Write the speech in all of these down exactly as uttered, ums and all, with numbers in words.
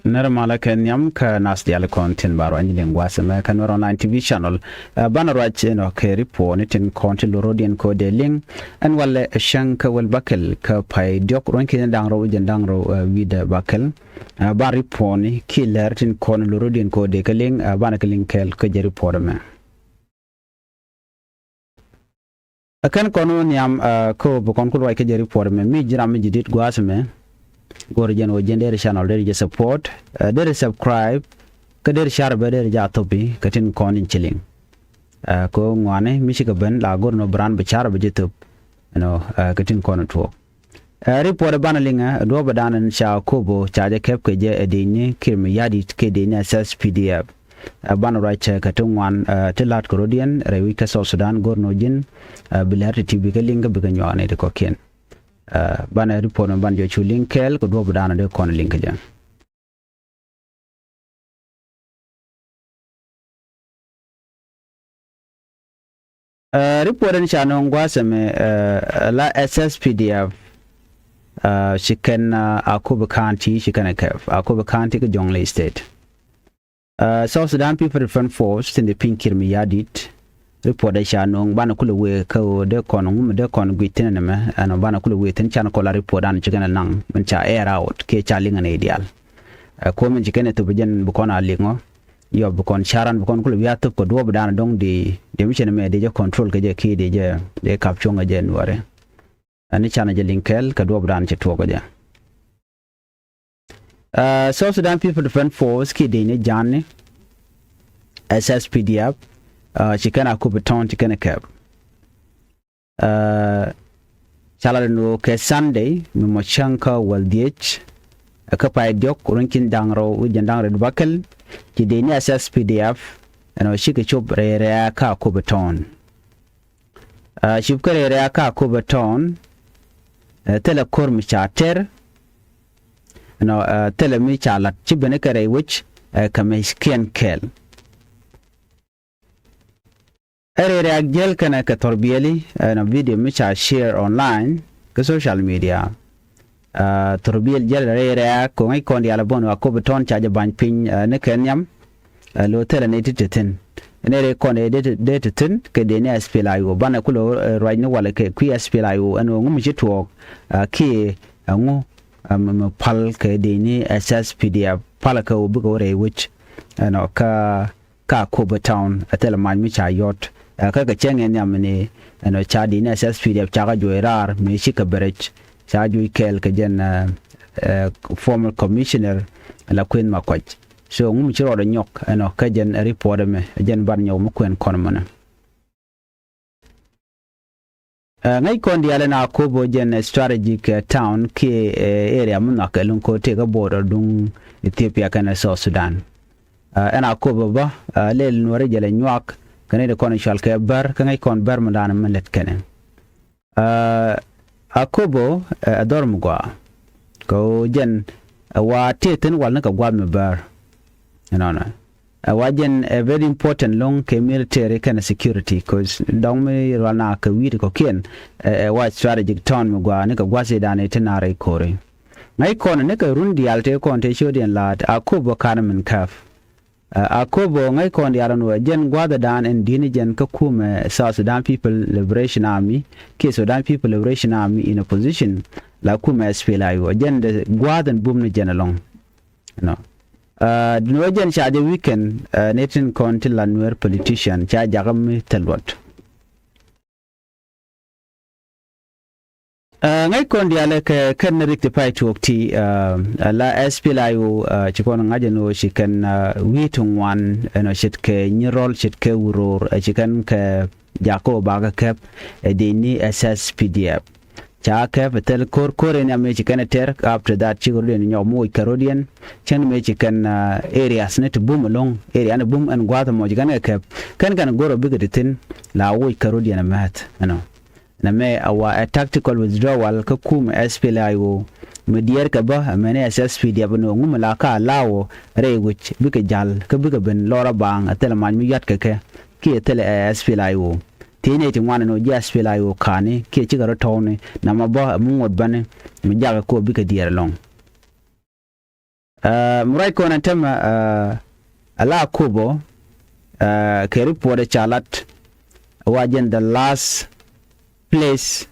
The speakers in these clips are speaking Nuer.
Nɛrɛ malä kɛ nhiam kä nath diaal kɔn tin ba ruac ni liŋ gua̱a̱th ɛmɛ kä Nuɛr Online T V channel. Ɛ, banɛ ruac inɔ kɛ ripot ni tin kɔn ti lorodiɛn kɛ ɣöö dee liŋ ɛn walɛ ɛ cäŋ kä wäl bäkɛl kä pay diɔ̱k ruɔ̱ny ki̱n da̱ŋ rɛw jɛn da̱ŋ rɛw, ɛ, wi̱dɛ bäkɛl. Ɛ, ban ripot ni kiɛ lär tin kɔn lorodiɛn kɛ ɣöö dee kɛ liŋ, ɛ, banɛ kɛ liŋ kɛɛl kä jɛ ripot ɛmɛ. Ɛ kɛn kɔn wä nhiam, ɛ, kä bi kɔn ku luac kä jɛ ripot ɛmɛ, mi ji̱n ram mi ji̱ di̱t gua̱a̱th ɛmɛ. Go̱o̱rä jɛn ɣöö jɛn deri channel deri jɛ support, ɛ, deri subscribe, kä deri share bä deri jɛ a thop i̱ kä tin kɔn in ci liŋ. Ɛ, kɛ ɣöö ŋuani mi cikɛ ben la go̱o̱rä ni ɣöö bi raan bi share bä jɛ thop, you know, ɛ, kä tin kɔn in tuɔɔk. Ɛ, ripot ɛ banɛ liŋɛ, ɛ, duɔ̱ɔ̱p ɛ da̱a̱n ɛn ca Akobo ca jɛ kɛp kɛ jɛ ɛ dec ni Kiir Mayardit kɛ dec ni S S P D F. Ɛ, banɛ ruac cɛ kɛ ti ŋuan, ɛ, ti la̱t kɛ rɔ̱diɛn rɛy wi̱c kä South Sudan go̱r ni ɣöö ji̱n, ɛ, bi lɛr ti ti bikɛ liŋ kä bikɛ nyuak nɛy ti kɔ̱kiɛn. Ɛ, banɛ ripot ɛmɛ banɛ jɔɔc cu liŋ kɛɛl kɛ duɔ̱ɔ̱p ɛ da̱a̱n ɛ dee kɔn liŋ kɛ jɛ. Ɛ, ripot ɛn ca nööŋ gua̱a̱th ɛmɛ, ɛ, la S S P D F, ɛ, ci kɛn, ɛ, Akobo County ci kɛn ɛ kɛp. Akobo County kä Jonglei State. Ɛ, South Sudan People Defense Force tin dee piny Kiir Mayardit. Ripot ɛ ca nööŋ banɛ kulɛ wëë kä ɣöö dee kɔn ŋu mi dee kɔn guic thi̱n ɛn ɛmɛ, ɛn ɣöö banɛ kulɛ wëë thi̱n can kɔn la ripot an ci kɛn ɛ naŋ min ca air out kiɛ ca liŋ ɛn ɛ diaal. Ɛ, kuɔ̱m in ci kɛn ɛ thop jɛn bi kɔn a liŋ ɔ. Yɔ bi kɔn caran bi kɔn kulɛ wi̱i̱ a thop kɛ duɔ̱ɔ̱p dan dɔ̱ŋ di, di mi cɛn mɛ di jɛ control kɛ jɛ kiɛ di jɛ, di kap cuɔ̱ŋ kɛ jɛ nuɔri. Ɛn ni canɛ jɛ liŋ kɛɛl kɛ duɔ̱ɔ̱p dan cɛ tuɔɔk kɛ jɛ. Ɛ, South Sudan People Defense Force kiɛ di ni ja̱a̱n ni S S P D F, ɛ, ci kɛn Akobo Town ci kɛn ɛ kɛp. Ɛ, ca lat ɛn ɣöö kɛ Sunday mi mɔ cäŋ kä wäl dhiec, ɛ, kä pay diɔ̱k ruɔ̱ny ki̱n da̱ŋ rɛw wi̱c jiɛn da̱ŋ rɛw bäkɛl, ci dec ni S S P D F ɛn ɣöö cikɛ cop rɛy rɛ̈ɛ̈k kä Akobo Town. Ɛ, cop kɛ rɛy rɛ̈ɛ̈k kä Akobo Town, ɛ, thilɛ ko̱r mi ca tɛr, ɛnɔ, ɛ, thilɛ mi ca la̱t ci ben kɛ rɛy wec, ɛ, kɛ mec kiɛn kɛl. Ɛ rɛy rɛ̈ɛ̈k jiɛl kɛnɛ kɛ thɔrbiɛli, ɛnɔ video mi ca share online kä social media. Ɛ, thɔrbiɛl jiɛl rɛy rɛ̈ɛ̈k kɛ ŋäc kɔn diaal ɛ bä ɛn ɣöö Akobo Town ca jɛ ba̱ny piny, ɛ, ni kɛ nhiam, ɛ, lo̱ thilɛ nɛy ti te thi̱n. Ɛn ɛ rɛy kɔn ɛ dee te, dee te thi̱n kɛ dee ni S P L A I O. Banɛ kulɛ, ɛ, ruac ni walɛ kɛ kui̱ S P L A I O ɛn ɣöö ŋu mi ci tuɔɔk, ɛ, kiɛ, ɛ, ŋu, ɛ, mi, mi pal kɛ dee ni S S P D F pal kɛ ɣöö bikɛ wä rɛy wec. Ɛnɔ kä kä Akobo Town, ɛ thilɛ mac mi ca yɔt. Ɛ, kä kɛ cäŋ ɛ nhiam ni, ɛnɔ ca di ni S S P D F ca kɛ juɔc raar mi ci kɛ bɛ rɛc. Ca juɔc kɛɛl kɛ jɛn, ɛ, ɛ, former commissioner la Kueth Makuac. So ŋu mi ci rɔɔdɛ nyɔk, ɛnɔ kä jɛn ripot ɛmɛ, ɛ jɛn ban nyɔk mi kuɛn kɔn mɔnɛ. Ɛ, ŋäc kɔn diaal ɛn Akobo jɛn, ɛ, strategic, ɛ, town kiɛ, ɛ, area mi nhɔakɛ luŋ ko̱ tëëk kä border duŋ Ethiopia kɛnɛ South Sudan. Ɛ, ɛn Akobo bä, ɛ, lɛl nuɔri jɛl ɛ nyuak kɛnɛ ti kɔn cual kɛ Bär kä ŋäc kɔn Bär mi da̱a̱n mi lät kɛnɛ. Ɛ, Akobo, ɛ, ɛ dhɔr mi gɔaa. Kɛ ɣöö jɛn, ɛ, wa tëë thi̱n wal ni kɛ gua̱a̱th mi Bär. Ɛnɔnɔ. Ɛ wa jɛn ɛ very important lo̱ŋ kɛ military kɛnɛ security, 'cause dɔ̱ŋ mi rual na kɛ wi̱i̱t kɔ̱kiɛn, ɛ, ɛ wa strategic town mi gɔaa ni kɛ gua̱th i̱ da̱a̱n i̱ ti naar i̱ ko̱ri. Ŋäc kɔn ni kɛ run diaal tëë kɔn tëë ciötdiɛn la̱a̱t Akobo ka̱n min käp. Ɛ, Akobo ŋäc kɔn diaal ɛn ɣöö jɛn gua̱a̱th i̱ da̱a̱n in di̱t ni jɛn kä kumɛ South Sudan People Liberation Army kiɛ Sudan People Liberation Army in opposition la kumɛ S P L A I O. Jɛn dee gua̱a̱th in bum ni jɛn ɛlɔ̱ŋ. Ɛnɔ. Ɛ, duŋ wä jɛn ca jɛ weekend, ɛ, ni tin kɔn ti la Nuer politician ca jakä mi thil luɔt. Ɛ, ŋäc kɔn diaalɛ kɛ kɛn ni rik ti pay tuɔɔk ti, ɛ, ɛ, la S P L A I O, ɛ, ci kɔn ŋa̱c ɛn ɣöö ci kɛn, ɛ, wi̱i̱ ti ŋuan ɛnɔ ce̱tkɛ nyirɔl ce̱tkɛ wuror, ɛ, ci kɛn kɛ jakä ɣöö bakɛ kɛp ɛ dec ni S S P D F. Ca kɛp ɛ thil ko̱r ko̱r in yam mëë ci kɛn ɛ tɛr, after that cikɛ rɔ̱diɛn nyɔk mi woc kɛ rɔ̱diɛn. Cäŋ mëë ci kɛn, ah, areas ni ti bum ɛlɔ̱ŋ, area ni bum ɛn gua̱a̱th ɛmɔ ci kɛn kɛ kɛp. Kɛn kɛn go̱r ɔ bikɛ ti thi̱n la woc kɛ rɔ̱diɛn ɛ mɛth, you know. Nɛ mɛ a wa ɛ tactical withdrawal kä kum S P L A I O. Mi diɛɛr kɛ bä ɛ mɛni S S P D F ni ŋum la ka la wä rɛy wec bikɛ jal kä bikɛ ben lɔr a baŋ ɛ thil mac mi yuat kɛ kɛ. Kiɛ thil ɛ S P L A I O. Thiecni ti ŋuan ni wä ji̱ S P L A I O ka̱ni kiɛ cikɛ rɔ tɔ̱ɔ̱ni namɛ bä mi ŋuɔ̱t bäni mi jakɛ kɔ bikɛ diɛɛr ɛlɔ̱ŋ. Ɛ, mi ruac kɔn ɛn tämɛ, ɛ, ala Akobo, ɛ, kɛ report ɛ ca lat wa jɛn the last place,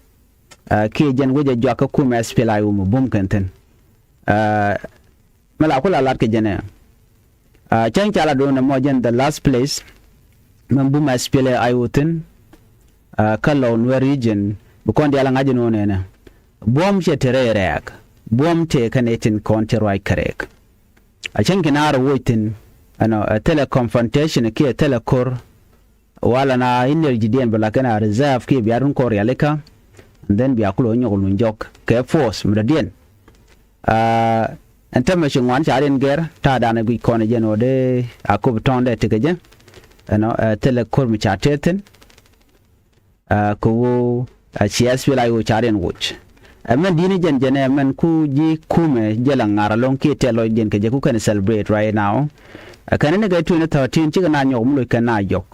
ɛ, kiɛ jɛn wec ɛ juak kä kumɛ S P L A I O mi bum kɛn thi̱n. Ɛ, mi la ku la lat kɛ jɛn ɛ, ɛ, cäŋ ca lat duundɛ mɔ jɛn the last place mi bum S P L A I O thi̱n, ɛ, kä Lɔw Nuer region, bi kɔn diaal ɛ ŋa̱c ɛn ɣöö nɛnɛ buɔ̱m cɛ te rɛy rɛɛk, buɔ̱m tëë kä nɛy tin kɔn cɛ ruac kɛ rɛɛk. A cäŋ kɛ naar woc thi̱n, ɛnɔ, ɛ thilɛ confrontation kiɛ thilɛ ko̱r, wala na energy diɛn bɛ la kɛn a reserve kiɛ bia run kɔn rialikä, and then bia kulɛ nyɔk luny jɔk kɛ force mi dɔ̱diɛn. Ɛ, ɛn tämɛ ci ŋuan ca riɛn gɛr ta̱a̱ danɛ guic kɔn ɛ jɛn ɣöö dee Akobo tɔ̱ɔ̱ndɛ tekɛ jɛ, ɛnɔ, ɛ thilɛ ko̱r mi ca tëë thi̱n. Ɛ, kɛ ɣöö, ɛ, ci S P L A I O ca riɛn woc. Ɛ mɛn di̱t ni jɛn jɛn ɛ mɛn ku ji̱ kumɛ jɛ la ŋa̱r ɛlɔ̱ŋ kiɛ tɛth lɔcdiɛn kɛ jɛ ku kɛn celebrate right now. Ɛ kɛn ni kɛ twenty thirteen cikɛ na nyɔk mi loc kɛn na jɔk.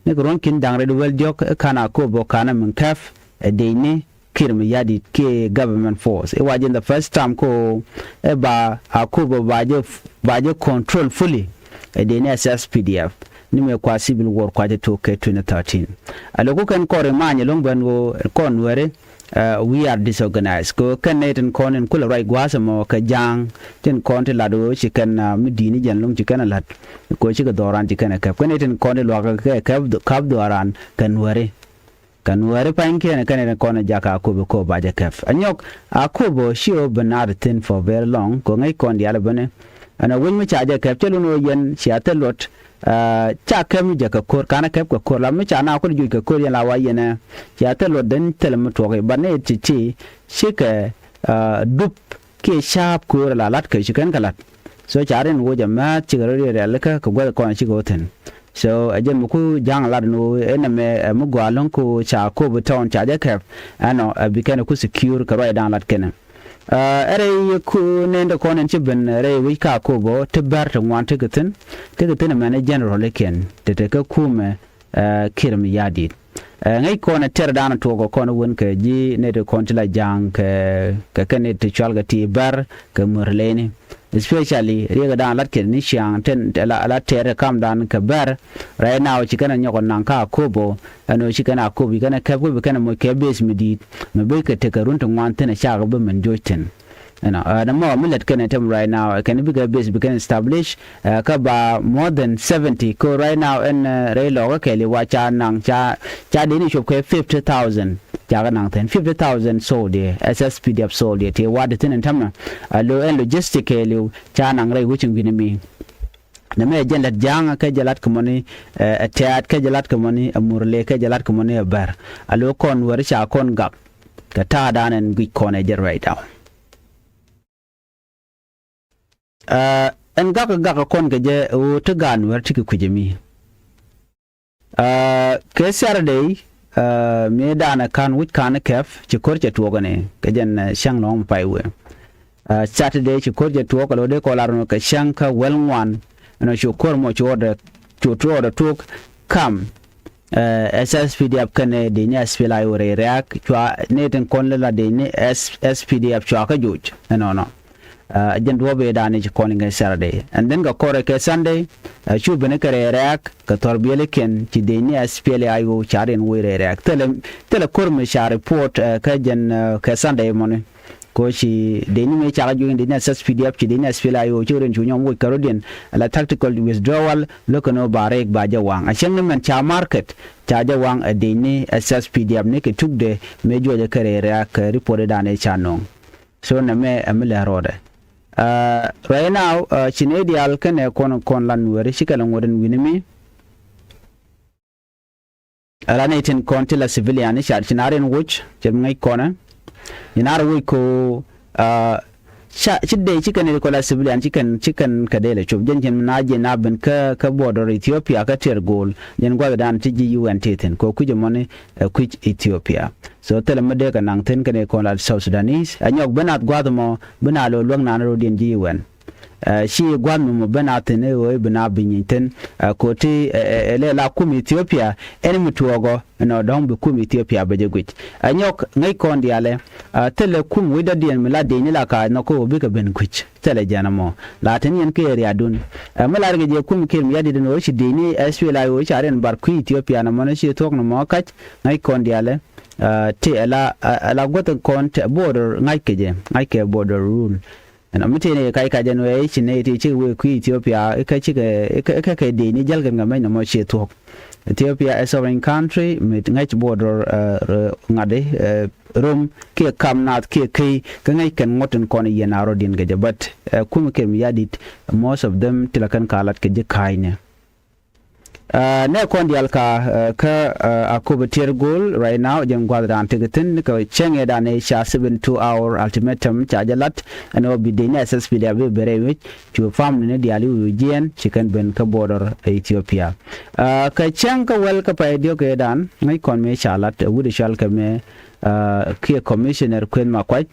Ni kɛ ruɔ̱n ki̱n da̱ŋ rɛy wäl diɔ̱k ɛ ka̱n Akobo ka̱n ɛ min kɛp ɛ dec ni Kiir Mayardit kiɛ government force. It was in the first time ko ɛ ba Akobo ba jɛ, ba jɛ control fully ɛ dec ni S S P D F. Ni mëë kua civil war kua jɛ tok kɛ twenty thirteen. A lo̱k ku kɛn kɔn ri many ɛlɔ̱ŋ ben ɣöö kɔn Nuɛri, ɛ, we are disorganized. Kɛ ɣöö kɛn nɛy tin kɔn in kulɛ ruac gua̱a̱th ɛmɔ kɛ ja̱a̱ŋ tin kɔn ti lat ɣöö ci kɛn, ɛ, mi di̱i̱t ni jɛn ɛlɔ̱ŋ ci kɛn ɛ la̱t. Kɛ ɣöö cikɛ dhɔran ci kɛn ɛ kɛp. Kɛn nɛy tin kɔn ti luakä kɛ kɛp, kap dhɔran kɛ Nuɛri. Kɛ Nuɛri pa̱ny kiɛn kɛn in kɔn in jakä Akobo kɛ ɣöö ba jɛ kɛp. Ɛ nyɔk Akobo ci ɣöö bi naat thi̱n for very long kɛ ɣöö ŋäc kɔn diaal ɛ beni. Ɛn ɛ wec mi ca jɛ kɛp cä lun ɣöö yɛn cia thil luɔt, ɛ, ca kɛp mi jɛ kɛ ko̱r, ka̱n ɛ kɛp kɛ ko̱r la mi ca na kul juc kɛ ko̱r yɛn la wa yɛn ɛ cia thil luɔt dhen thil mi tuɔk i̱ ba nɛy ti ti cikɛ, ɛ, dup kiɛ ca̱a̱p ko̱r la la̱t kɛ ci kɛn kɛ la̱t. So ca rin woc ɛ määth cikɛ rɔ riɛl rialikä kɛ gua̱th kɔn cikɛ wä thi̱n. So ɛ jɛn mi ku ja̱ŋ lat ni ɣöö ɛn ɛmɛ ɛ mi gɔaa lo̱ŋ ku ca Akobo tɔn ca jɛ kɛp ɛnɔ ɛ bi kɛn ku secure kɛ ruacdan lat kɛnɛ. Ɛ rɛy ku nɛn ti kɔn ɛn ci ben rɛy wec ka Akobo ti bär ti ŋuan ti kɛ thi̱n, ti kɛ thi̱n ɛmɛn ɛ general ikiɛn ti te kä kumɛ, ɛ, Kiir Mayardit. Ɛ ŋäc kɔn ɛ tɛr dan tuɔk kɔn wän kɛ ji̱ nɛy ti kɔn ti la ja̱a̱ŋ kɛ, kɛ kɛn nɛy ti cual kɛ ti bär kɛ mör leni. Especially riɛk dan lat kɛ ni ciaŋ ten la, la tɛr kamdan kɛ bär. Right now ci kɛn a nyɔk naŋ ka Akobo, ɛn ɣöö ci kɛn Akobo ci kɛn a kɛp kä bi kɛn a moc kɛ base mi di̱i̱t mi bi kɛ tekɛ run ti ŋuan thi̱n a cakɛ bi min joc thi̱n. Ɛnɔ, ɛ, nɛ mɔ mi lät kɛn ɛ tem right now, ɛ, kɛn bikɛ base bikɛn establish, ɛ, kä ba more than seventy. Ko right now ɛn, ɛ, rɛy lɔkä kɛɛliw wa ca naŋ, ca, ca dee ni cop kɛ fifty thousand. Ca kɛ naŋ thi̱n fifty thousand soldier, S S P D F soldier, ti wa di thi̱n ɛn tämɛ. Ɛ, lo ɛn logistic kɛɛliw ca naŋ rɛy wecin wi̱ni mi. Nɛ mɛ jɛn lät ja̱a̱ŋ kɛ jɛ lat kɛ mɔni, ɛ, ɛ tɛ̈t kɛ jɛ lat kɛ mɔni, ɛ murle kɛ jɛ lat kɛ mɔni, ɛ bär. Ɛ lo kɔn weri ca kɔn gak. Kɛ ta̱a̱ dan ɛn guic kɔn ɛ jɛ right now. Ɛ, ɛn gak gak kɔn kɛ jɛ ɣöö ti gaat Nuɛr ti kɛ kui̱c ɛmi. Ɛ, kɛ Saturday, ɛ, mëë daanɛ ka̱n wi̱c ka̱n kɛp ci ko̱r cɛ tuɔɔk ɛnɛ kɛ jɛn, ɛ, cäŋ lɔ̱ŋ pay wëë. Ɛ, Saturday ci ko̱r cɛ tuɔɔk kɛ lo̱ dee kɔn lar nɔ kɛ cäŋ kä wäl ŋuan. Ɛnɔ cu ko̱r mɔ cu ɣɔdɛ, cu tuɔɔdɛ tuɔɔk kam. Ɛ, S S P D F kɛnɛ dec ni S P L A I O rɛy rɛ̈ɛ̈k cua ni tin kɔn lɛ la dec ni S, S P D F cua kä joc ɛnɔnɔ. Ɛ, jɛn duɔ̱ɔ̱p ëëdan i̱ ci kɔn i̱ ŋäc Saturday. And then kɛ kɔrɛ kɛ Sunday, ɛ, cu ben i̱ kɛ rɛy rɛ̈ɛ̈k kɛ thɔr bielikiɛn ci dec ni S P L A I O ca riɛn wec rɛy rɛ̈ɛ̈k. Thilɛ, thilɛ ko̱r mi ca report, ɛ, kä jɛn, ɛ, kɛ Sunday mɔni. Ko ci dec ni mëë cakɛ juɔ̱ny dec ni S S P D F ci dec ni S P L A I O ci rin cu nyɔm woc kärɔ̱diɛn ala tactical withdrawal. Lo̱kɛ ni ba rɛy ba jɛ waŋ a cäŋ ni mɛn ca market ca jɛ waŋ ɛ dec ni S S P D F ni kɛ tukdɛ mëë juɔcɛ kɛ rɛy rɛ̈ɛ̈k kɛ report i̱ da̱a̱n i̱ ca no̱o̱ŋ. So nɛ mɛ ɛ mi lɛ rɔɔdɛ. Ɛ, right now, ɛ, ci nɛ diaal kɛnɛ kɔn kɔn lan weri cikɛ lɛ ŋuɔ̱t in wi̱ni mi. Ala ni tin kɔn ti la civilian ni cat ci naar in wuc cɛ mi ŋäc kɔnɛ. Ci naar wuc ko, ɛ, ca ci dee ci kɛn kɔ la civilian ci kɛn, ci kɛn kɛ dee lɛ cop jɛn cin mi na jɛn na ben kä, kä border Ethiopia kä tiɛr go̱o̱l jɛn gua̱th dan ti ji̱ U N ti thin kɔ kui̱c ɛmɔni, ɛ, kui̱c Ethiopia. So thilɛ mi dee kɛ naŋ thin kɛn kɔn la South Sudanese ɛ nyɔk ben a gua̱th ɛmɔ ben a lo̱ luäk naan rɔ̱diɛn ji̱ U N. Ɛ, ci gua̱th mi mɔ ben a thi̱n ɛ ɣöö i̱ bi na bi nyieny thi̱n. Ɛ, ko̱ti ɛ, ɛ, ɛ lɛ la kum Ethiopia ɛn mi tuɔɔkɔ ɛnɔ dɔ̱ŋ bi kum Ethiopia bɛ jɛ guic. Ɛ nyɔk ŋäc kɔn diaalɛ, ɛ, thilɛ kum wi̱cdɔ̱diɛn mi la diecni la ka nhɔk kä ɣöö bikɛ ben guic. Thilɛ jɛn ɛmɔ. La tin yɛn kɛ ɛ riaadun. Ɛ, mi la rikɛ jɛ kum Kiir Mayardit ɛn ɣöö ci diecni ɛ SPLA-IO ca riɛn bar kui̱ Ethiopia nɔmɔ ni ci thuɔ̱k nɔmɔ kac. Ŋäc kɔn diaalɛ, ɛ, ti ɛ la, ɛ, ɛ la guäth kɔn te border ŋa̱ckɛ jɛ. Ŋa̱ckɛ border rule. Ɛn ɔ mi tëë ni kac kac ɛn wee i̱ ci nɛy ti cikɛ wee kui̱ Ethiopia i̱ kä cikɛ i̱ kä i̱ kä kɛ dee ni jäl kɛn kɛ mɛc nɔmɔ ciɛ thuɔ̱k. Ethiopia ɛ sovereign country mi ŋäc border, ɛ, ŋa̱di, ɛ, rom kiɛ kam naath kiɛ key kä ŋäc kɛn ŋuɔ̱t in kɔn i̱ yɛn a rɔ̱diɛn kɛ jɛ, but, ɛ, kum Kiir Mayardit, most of them ti la kɛn ka lat kɛ ji̱ ka̱a̱cnɛ. Ɛ, nɛ kɔn diaal ka, ɛ, kä, ɛ, Akobo Tier Go̱o̱l right now, jɛn gua̱th raan tekɛ thi̱n ni kɛ cäŋ ɛ dan ɛ ca seventy two hour ultimatum ca jɛ lat ɛn ɣöö bi dec ni SSPDF bi bɛ rɛy wec cu family ni diaal i̱ wi̱i̱ jiɛɛn ci kɛn ben kä border Ethiopia. Ɛ, kɛ cäŋ kä wäl kä pay diɔ̱k ɛ dan ŋäc kɔn mëë ca lat, ɛ, wut ɛ cɔal kɛ mëë, ɛ, kiɛ commissioner Kueth Makuac.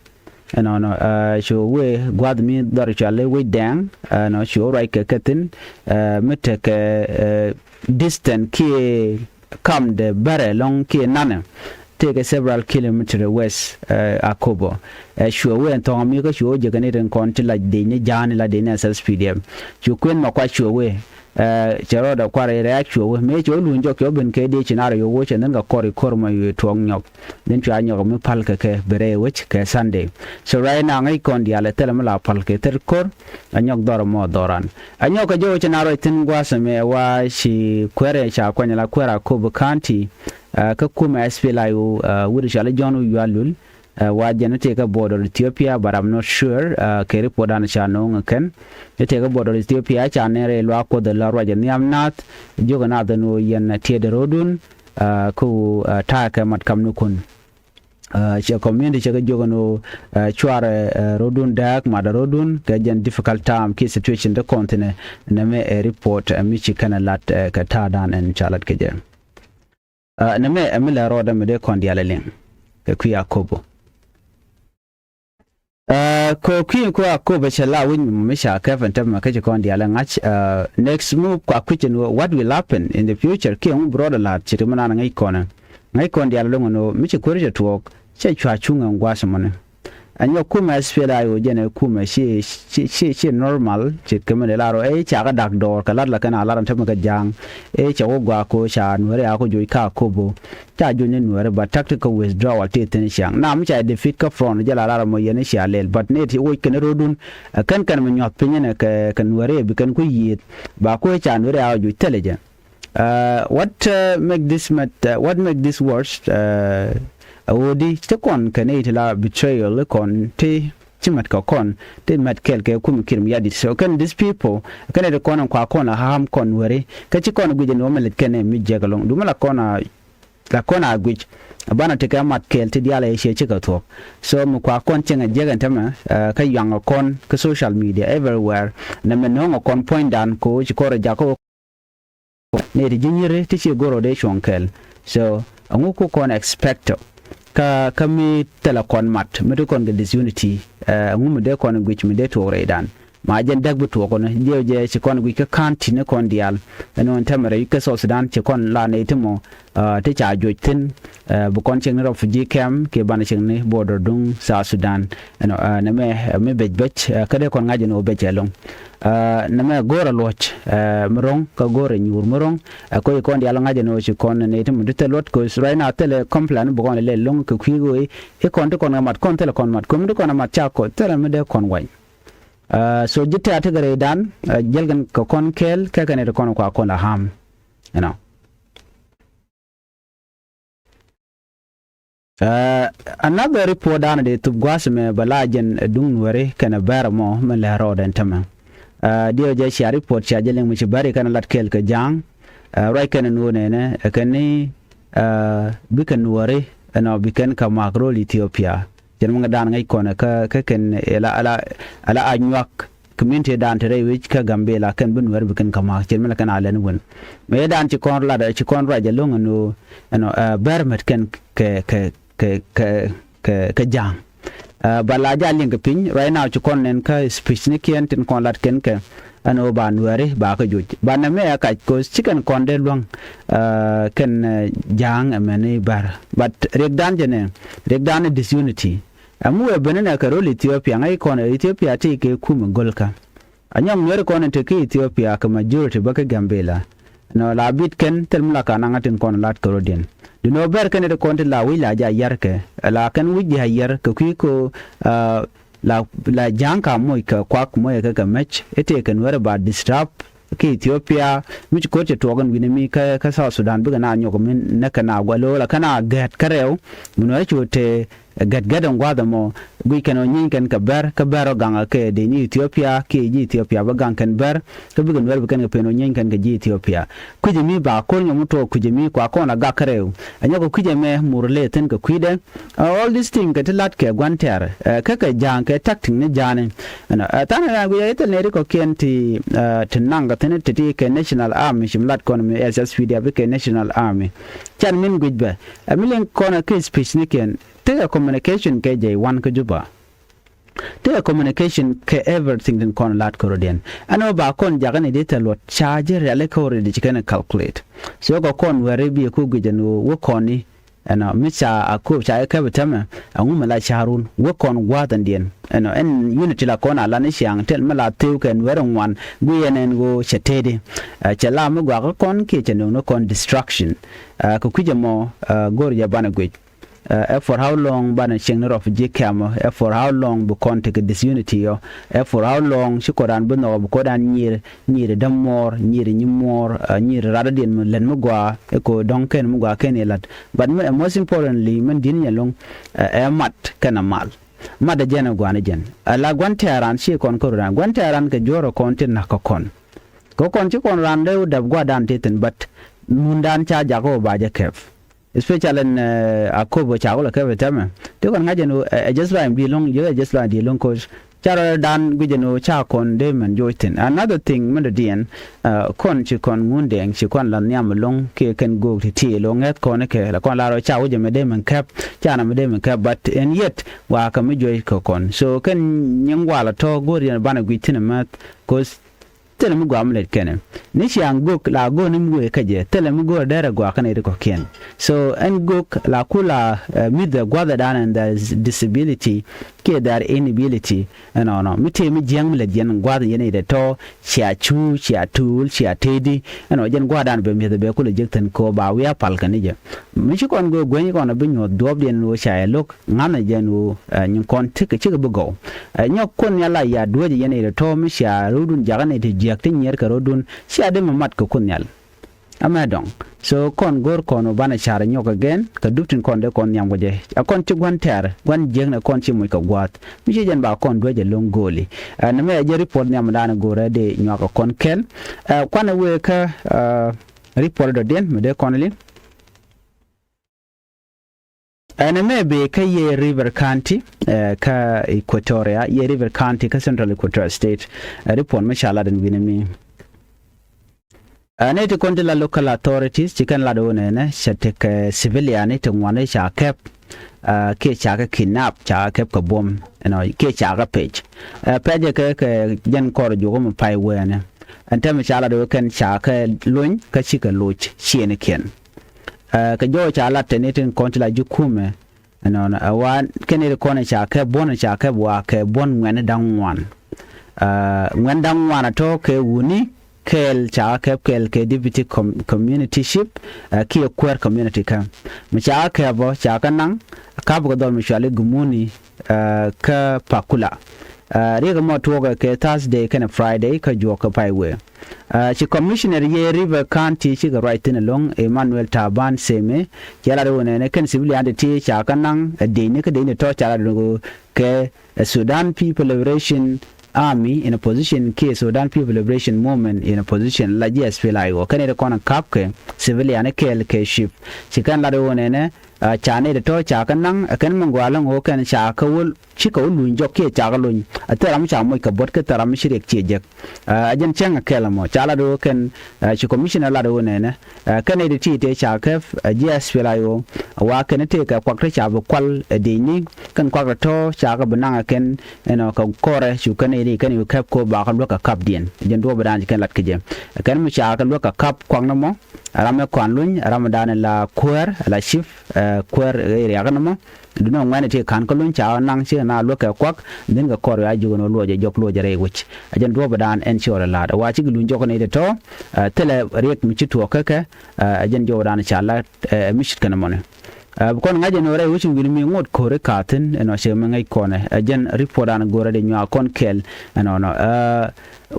Ɛnɔnɔ, ɛ, cu wee gua̱th mi dhɔr cual i̱ wec dɛŋ, ɛnɔ cu ruac kɛ kɛ thi̱n, ɛ, mi tekɛ, ɛ, distance kiɛ kamdɛ bärɛ lɔ̱ŋ kiɛ nanɛ. Tëëkɛ several kilometer west, ɛ, Akobo. Ɛ, cu wee ɛn thɔ̱ŋ mi kä cu wee jɛ kɛ ni rin kɔn ti la dec ni ja̱a̱n la dec ni SSPDF. Cu Kueth Makuac cu wee. Ɛ, cɛ rɔɔdɛ kuar rɛy rɛ̈ɛ̈k cuɛ wee mëë cɛ wä luny jɔk cɛ wä ben kɛ dee ci nar yɛ wä cɛ nhin kɛ kɔr i̱ ko̱r mɔ yɛ tuɔɔk nyɔk. Dhin cua nyɔk mi pal kɛ kɛ bi rɛy wec kɛ Sunday. So right now ŋäc kɔn diaal ɛ thilɛ mi la pal kɛ thir ko̱r. Ɛ nyɔk dhɔr mɔ dhɔran. Ɛ nyɔk kɛ jɛ wä cɛ nar rɔc thi̱n gua̱a̱th ɛmɛ wa ci kuɛrɛ ca kuany la kuɛɛr Akobo County. Ɛ, kä kumɛ SPLA-IO, ɛ, wut cɔal i̱ John Oyualul. Ɛ, wa jɛn i̱ tëëkɛ border Ethiopia, but I'm not sure, ɛ, kɛ report dan ca no̱o̱ŋ ɛ kɛn. I̱ tëëkɛ border Ethiopia ca nɛn rɛy luaak Kuoth ɛ la ruac ɛ nhiam naath. Jiök ɛ naath ɛn ɣöö yɛn, ɛ, tiɛɛdɛ ro̱dun, ɛ, kä ɣöö, ɛ, ta̱a̱kɛ mat kamnikun. Ɛ, cɛ community cɛ kɛ jiök ɛn ɣöö, ɛ, cuarɛ, ɛ, ro̱dun dääk, matdɛ ro̱dun kɛ jɛn difficult time kiɛ situation ti kɔn thi̱nɛ. Nɛmɛ ɛ report, ɛ, mi ci kɛn ɛ lat, ɛ, kɛ ta̱a̱dan ɛn ca lat kɛ jɛ. Ɛ, nɛmɛ ɛ mi lɛ rɔɔdɛ mi dee kɔn diaal ɛ liŋ kɛ kui̱ Akobo. Ɛ, kɛ kui̱ kɛ Akobo cɛ la wi̱c mi mi ca kɛp ɛn tɛmɛ kä ci kɔn diaal ɛ ŋa̱c, ɛ, next move kua kui̱c ɛn ɣöö what will happen in the future kiɛ ŋu bi rɔɔdɛ la̱t ci ri mi naan ŋäc kɔn ɛ. Ŋäc kɔn diaal ɛ lo̱ŋ ɛn ɣöö mi ci kuäär cɛ tuɔɔk cɛ cua cuŋ ɛn gua̱a̱th ɛmɔni. Ɛ nyɔk kumɛ SPLA-IO jɛn ɛ kumɛ ci, ci, ci, ci normal ci kɛ mi dee lar ɔ ɛ ca kɛ dak dɔɔr kɛ lat la kɛn a lar ɛn tämɛ kɛ ja̱a̱ŋ. Ɛ ca wä gua̱a̱k ɔ ca Nuɛri a kɔ joc ka Akobo. Ca joc ni Nuɛri but tactical withdrawal ti thi̱n ciaŋ. Na mi ca defeat kä front jɛ la lar ɛmɔ yɛn cia lɛl but ni ti woc kɛn ro̱dun. Ɛ kɛn kɛn mi nyuath piny ɛn kɛ, kɛ Nuɛri bi kɛn ku yiëëth. Ba ku ca Nuɛri a kɔ joc thilɛ jɛ. Ɛ, what, ɛ, make this mat-, ɛ, what make this worse, ɛ, ɛ ɣöö di ti kɔn kɛ nɛy ti la betrayal kɔn ti ci mat kɛ kɔn ti mat kɛɛl kɛ kum Kiir Mayardit. So kɛn these people kɛn ti kɔn kua kɔn la harm kɔn Nuɛri kä ci kɔn guic ɛn ɣöö mi lɛt kɛn mi jiɛk ɛlɔ̱ŋ du mi la kɔn a la kɔn a guic. Banɛ ti kɛ mat kɛɛl ti diaal ɛ ciɛ cikɛ thuɔ̱k. So mi kua kɔn cieŋ ɛ jiɛk ɛn tämɛ, ɛ, kä yuaŋ kɔn kä social media everywhere. Nɛmɛ no̱o̱ŋ kɔn puɔ̱nydan kɛ ɣöö ci kɔn rɔ jakä nɛy ti ji̱ nyiri ti ci go̱r ɔ dee cuɔ̱ŋ kɛl. So ɛŋu ku kɔn expect ɔ kä, kä mi thilɛ kɔn mat mi ti kɔn kɛ disunity, ɛ, ɛŋu mi dee kɔn guic mi dee tuɔɔk rɛydan. Ma jɛn däk bi tuɔɔk kɔn diɛw jɛ ci kɔn guic kä county ni kɔn diaal. Ɛn ɣän tɛmɛ rɛy kä South Sudan ci kɔn la nɛy ti mɔ, ɛ, ti ca juɔc thi̱n, ɛ, bi kɔn cieŋ ni refugee camp kiɛ banɛ cieŋ ni border duŋ South Sudan. Ɛnɔ, ɛ, nɛmɛ, ɛ, mi bec bec, ɛ, kä dee kɔn ŋa̱c ɛn ɣöö bec ɛlɔ̱ŋ. Ɛ, nɛmɛ go̱o̱rɛ luɔ̱c, ɛ, mi ro̱ŋ kä go̱o̱rɛ nyuur mi ro̱ŋ. Ɛ, koc kɔn diaal ŋa̱c ɛn ɣöö ci kɔn nɛy ti mi di thil luɔ̱t 'cause right now thilɛ complain bi kɔn lɛ lɛl lo̱ŋ kɛ kui̱ ɣöö i̱ kɔn ti kɔn kɛ mat kɔn thilɛ kɔn mat kɔn mi di kɔn ɛ mat ca kɔn thilɛ mi dee kɔn wa̱ny. Ɛ, so ji̱ tɛ̈t ti kɛ rɛydan, ɛ, jiɛl kɛn kɛ kɔn kɛɛl kɛ kɛn ti kɔn kua kɔn la harm. You know. Ɛ, another report danɔ dee thup gua̱a̱th mɛ bɛ la jɛn, ɛ, duŋ Nuɛri kɛnɛ bɛr mɔ mɛ lɛ rɔɔdɛn tämɛ. Ɛ, diɛw jɛ cia report cia jɛ liŋ mi ci bɛri kɛnɛ lat kɛɛl kɛ ja̱a̱ŋ. Ɛ, ruac kɛnɛ nuɔ̱ɔ̱r nɛnɛ, ɛ, kɛn ni, ɛ, bikɛ Nuɛri ɛnɔ bi kɛn kɛ mak ro̱l Ethiopia. Cɛn mi ŋädan ŋäc kɔn kä, kä kɛn ɛ la, ɛ la, ɛ la a nyuak community dan te rɛy wec kä Gambela kɛn bi Nuɛr bi kɛn kä ma̱a̱k cɛn mi la kɛn a lɛn wän. Mëë dan ci kɔn lat, ci kɔn ruac ɛlɔ̱ŋ ɛn ɣöö, ɛnɔ, ɛ, bɛr mɛt kɛn kɛ, kɛ, kɛ, kɛ, kɛ, kɛ ja̱a̱ŋ. Ba la jal liŋ kɛ piny right now ci kɔn nɛn kä speech ni kiɛn tin kɔn lat kɛn kɛ ɛn ɣöö ba Nuɛri ba kä joc ba nɛmɛ ɛ kac kos ci kɛn kɔn dee luäŋ kɛn Ja̱a̱ŋ ɛmɛni bär. But riɛkdan jɛ nɛ riɛkdan ni disunity. Ɛm wëë ben inɛ kɛ rol Ethiopia ŋäc kɔn Ethiopia ti kɛ kumɛ gölkä. Anyɔŋ Nuɛri kɔn in te kä Ethiopia kɛ majority bä kä Gambela. Nɔ la bit kɛn thil mi la ka naŋ a tin kɔn lat kɛ rodiɛn. Di nɔ bɛr kɛn iti kɔn ti la wi̱c la ja yar kɛ la kɛn wi̱c di a yar kɛ kui̱ ko la la ja̱a̱ŋ ka moc kɛ kuak moc kɛ kɛ mɛc ite kɛ Nuɛri ba disturb kä Ethiopia mi ci ko̱r cɛ tuɔɔk in wi̱ni mi kä kä South Sudan bikɛ na nyɔk mi näk kɛ na gua̱l ɣöö la kɛn a gɛ̈t kä rɛw mi Nuɛri ci wä te gɛt gɛt in gua̱th ɛmɔ guic kɛn ɔ nyieeny kɛn kɛ bɛr kä bɛr ɔ gaŋ ɛ kɛ dee nyi Ethiopia kiɛ ji̱ Ethiopia bä gaŋ kɛn bɛr kä bikɛ Nuɛr bi kɛn kɛ pen ɔ nyieeny kɛn kɛ ji̱ Ethiopia. Kui̱c ɛmi ba ko̱r nyɔm mi tuɔɔk kui̱c ɛmi kua kɔn a gak kä rɛw. Ɛ nyɔk kɛ kui̱c ɛmɛ mur lëë thi̱n kɛ kui̱dɛ. All this thing kɛ ti la̱t kɛ gua̱n tɛ̈r kä kɛ ja̱a̱ŋ kɛ tactic ni ja̱a̱ni. Ɛnɔ ɛ tha̱a̱n ɛ ran guic ɛ ithil nɛy ri kɔ̱kiɛn ti ti naŋ kɛ thi̱n ti ti kɛ National Army ci mi lat kɔn mi S S P D F kɛ National Army. Can min guic bɛ ɛ mi liŋ kɔn ɛ kɛ speech ni kiɛn. Tekɛ communication kɛ jɛ iwan kä Juba. Tekɛ communication kɛ everything tin kɔn lat kɛ rodiɛn. Ɛn ɣöö ba kɔn jakä ni di thil luɔt ca ji̱ riali kä already ci kɛn calculate. So kɛ kɔn wɛri bi ku guic ɛn ɣöö wä kɔn ni ɛnɔ mi ca a kop ca kɛ kɛp tɛmɛ ɛŋu mi la ca̱run wä kɔn gua̱a̱th ɛn diɛn. Ɛnɔ ɛn unity la kɔn a la ni ciaŋ tɛl mi la theu kɛ nuɛri ŋuan guic ɛn ɛn ɣöö cɛ tëëdi. Cɛ la mi guakä kɔn kiɛ cɛ nöŋni kɔn destruction. Kɛ kui̱c ɛmɔ go̱r jɛ banɛ guic. Ɛ for how long banɛ cieŋni refugee camp ɔ? Ɛ for how long bi kɔn tekɛ disunity ɔ? Ɛ for how long ci kɔn raan bi nhɔk ɔ bi kɔn raan nyiir nyiir däm muɔɔr nyiir nyi muɔɔr nyiir rat rɔ̱diɛn mi lät mi gɔaa ɛ ko dɔ̱ŋ kɛn mi gɔaa kɛn ilat. But mi ɛ most importantly min di̱t nyɛ lo̱ŋ ɛ mat kɛn ɛ mal. Mat ɛ jɛn ɛ gua̱a̱n ɛ jɛn ɛ la gua̱n tɛ̈ran ci kɔn kä raan gua̱n tɛ̈ran kɛ juɔ̱ɔ̱r ɛ kɔn ti na̱k kä kɔn. Kä kɔn ci kɔn raan dee wä dap gua̱a̱rdan ti thi̱n but mundan ca jakä wä ba jɛ kɛp. Especially in a kobo ca kulɛ kɛpɛ tɛmɛ ti kɔn ŋa̱c ɛn ɛ just line bi lo̱ŋ jɛ ɛ just line di lo̱ŋ coach. Ca rɔ dan guic ɛn ɣöö ca kɔn dee mɛn joc thi̱n another thing mɛn dɔ̱diɛn. Kɔn ci kɔn ŋun dɛŋ ci kɔn la nhiam lo̱ŋ kiɛ kɛn go̱o̱k ti ti lo̱ŋ ŋɛth kɔn kɛ la kɔn la rɔ ca wi̱c ɛmɛ dee mɛn kɛp. Ca na mɛ dee mɛn kɛp but ɛn yet wa kɛ mi joc kɛ kɔn so kɛn nyiŋ wal a tɔ̱ go̱o̱r yɛn banɛ guic thi̱n ɛmɛth. Cause thilɛ mi gɔaa mi lɛt kɛnɛ ni ciaŋ gök la go̱o̱r ni mi wëë kä jɛ thilɛ mi go̱o̱r dɛrɛ gɔaa kɛnɛ ri kɔ̱kiɛn. So ɛn gök la ku la mith the gua̱thɛ dan and the disability kiɛ their inability. Ɛnɔnɔ mi tëë mi jiäŋ mi lɛt yɛn gua̱th yɛn itɛ tɔ̱ cia cu cia tuul cia tëëdi. Ɛnɔ jɛn gua̱th dan bɛ mi̱eth bɛ kulɛ jek thi̱n ko̱ ba wiaa pal kɛn ni jɛ. Mi ci kɔn go̱o̱r gueny kɔn bi nyuɔ̱th duɔ̱ɔ̱pdiɛn ni wä ca yɛ lo̱k ŋa̱n ɛ jɛn wu nyin kɔn tekɛ cikɛ bi gɔw. Nyɔk kun nhial la ya duec yɛn i̱ tɔ̱ mi cia rudun jakä ni ti jiäk ti nyier kɛ rudun cia dee mi mat kɛ kun nhial. Amɛ dɔŋ so kɔn go̱r kɔn wu banɛ car nyɔk kɛ gɛn kɛ dup tin kɔn dee kɔn nhiam kɛ jɛ. Ɛ kɔn ci gua̱n tɛ̈r gua̱n jiäk ni kɔn ci muc kɛ gua̱a̱th mi ci jɛn ba kɔn duec ɛ lo̱ŋ go̱o̱li. Ɛ ni mɛ ɛ jɛ report nhiam dan go̱rɛ dee nyuak kɛ kɔn kɛl. Ɛ kuanɛ wëë kä report dɔ̱diɛn mi dee kɔn li. Ɛn ɛmɛ bee kä Yei River County kä Equatoria, Yei River County kä Central Equatoria State. Ɛ report mi ca lat ɛn wi̱nɛ mi. Ɛ nɛy ti kɔn ti la local authorities ci kɛn lat ɣöö nɛnɛ cɛ tekɛ civilian ti ŋuani ca kɛp kiɛ ca kɛ kidnap ca kɛ kɛp kɛ buɔ̱m ɛnɔ kiɛ ca kɛ pec. Ɛ pecɛ kɛ kɛ jɛn kɔr juɔk mi pay wɛɛnɛ. Ɛn tɛmɛ ca lat ɣöö kɛn ca kɛ lony kä cikɛ loc ciëënikiɛn. Kɛ jɔw ca lat tɛn itin kɔn ti la ji̱ kumɛ. Ɛnɔnɔ ɛ wa kɛn iri kɔn ca kɛ buɔn ca kɛ wa kɛ buɔn ŋuɛn da̱ŋ ŋuan. Ŋuɛn da̱ŋ ŋuan atɔ kɛ wuni kɛɛl ca kɛ kɛɛl kɛ deputy community ship kiɛ kuɛɛr community kä mi ca kɛ bɔ ca kɛ naŋ kap kɛ dhɔl mi cuali gumuni. Kä pakula riek mɔ tuɔkɛ kɛ Thursday kɛnɛ Friday kä juɔk kɛ pay wee. Ci commissioner Yei River County cikɛ ruac thi̱n ɛlɔ̱ŋ Emmanuel Taban Seme cɛ lat ɣöö nɛnɛ kɛn civilian ti ti ca kä naŋ ɛ dec ni kä dec ni tɔ̱ ca lat ɣöö kɛ Sudan People Liberation Army in opposition kiɛ Sudan People Liberation Movement in opposition la ji̱ S P L A I O kɛn iti kɔn kap kɛ civilian kɛɛl kɛ ship. Ci kɛn lat ɣöö nɛnɛ Ca nɛy tɔ̱tɔ̱ ca kɛ naŋ ɛ kɛn mi gɔaa läŋ ɣöö kɛn ca kɛ wä cikɛ wä luny jɔk kiɛ ca kɛ luny. Ɛ thil ram mi ca moc kɛ buɔ̱t kä thil ram mi ci riɛk ciɛ jek. Ɛ jɛn cäŋ ɛ kɛl ɛmɔ ca lat ɣöö kɛn ci commissioner lat ɣöö nɛnɛ kɛn nɛy ti ti tëë ca kɛp ɛ ji̱ SPLA-IO wa kɛn tëë kɛ kuak ti ca bi kual ɛ diecni kɛn kuak tɔ̱tɔ̱ ca kɛ bi naŋ ɛ kɛn ɛnɔ kɛ kɔrɛ cu kɛn nɛy ti kɛn yu kɛp ko̱ bakɛ luäk kɛ kapdiɛn. Jɛn duɔ̱ɔ̱p ɛ daan ci kɛn lat kɛ jɛ ɛ kɛn mi ca kɛ luäk kɛ kap kuak ni mɔ. Ram ɛ kɔn luny ram ɛ daan la kuäär la chief kuäär ɛ riakä ni mɔ. Duundɛ ŋuɛ̈ni ti ka̱n kä luny ca naŋ ci na luäk kɛ kuak. Dhi̱n kɛ kɔr ya ji̱ ɣän ɣä luɔcɛ jɔk luɔcɛ rɛy wec. Ɛ jɛn duɔ̱ɔ̱p ɛ daan ɛn ci ɣɔr ɛ la̱a̱t ɛ wa cikɛ luny jɔk nɛy tɔ̱tɔ̱. Thilɛ riɛk mi ci tuɔɔk kä kɛ ɛ jɛn jɔk ɛ daan ca la̱t ɛ mi cit kɛn ɛmɔni. Bi kɔn ŋa̱c ɛn ɣöö rɛy wec in wi̱n mi ŋot ko̱ri ka̱thi̱n ɛnɔ cɛ mi ŋäc kɔnɛ ɛ jɛn report daan go̱rɛ di nyuak kɔn kɛl ɛnɔnɔ.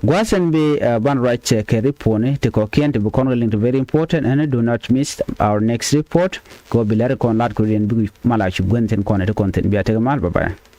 Gua̱a̱th ɛn bi ban ruac kɛ report ni ti kɔ̱kiɛn ti bi kɔn kɛ liŋ ti very important and do not miss our next report. Kɛ ɣöö bi lɛr kɔn lat kɛ ɣöö yɛn bik mal a cu gua̱n thi̱n kɔn ɛ ti kɔn thi̱n bia tek mal bye bye.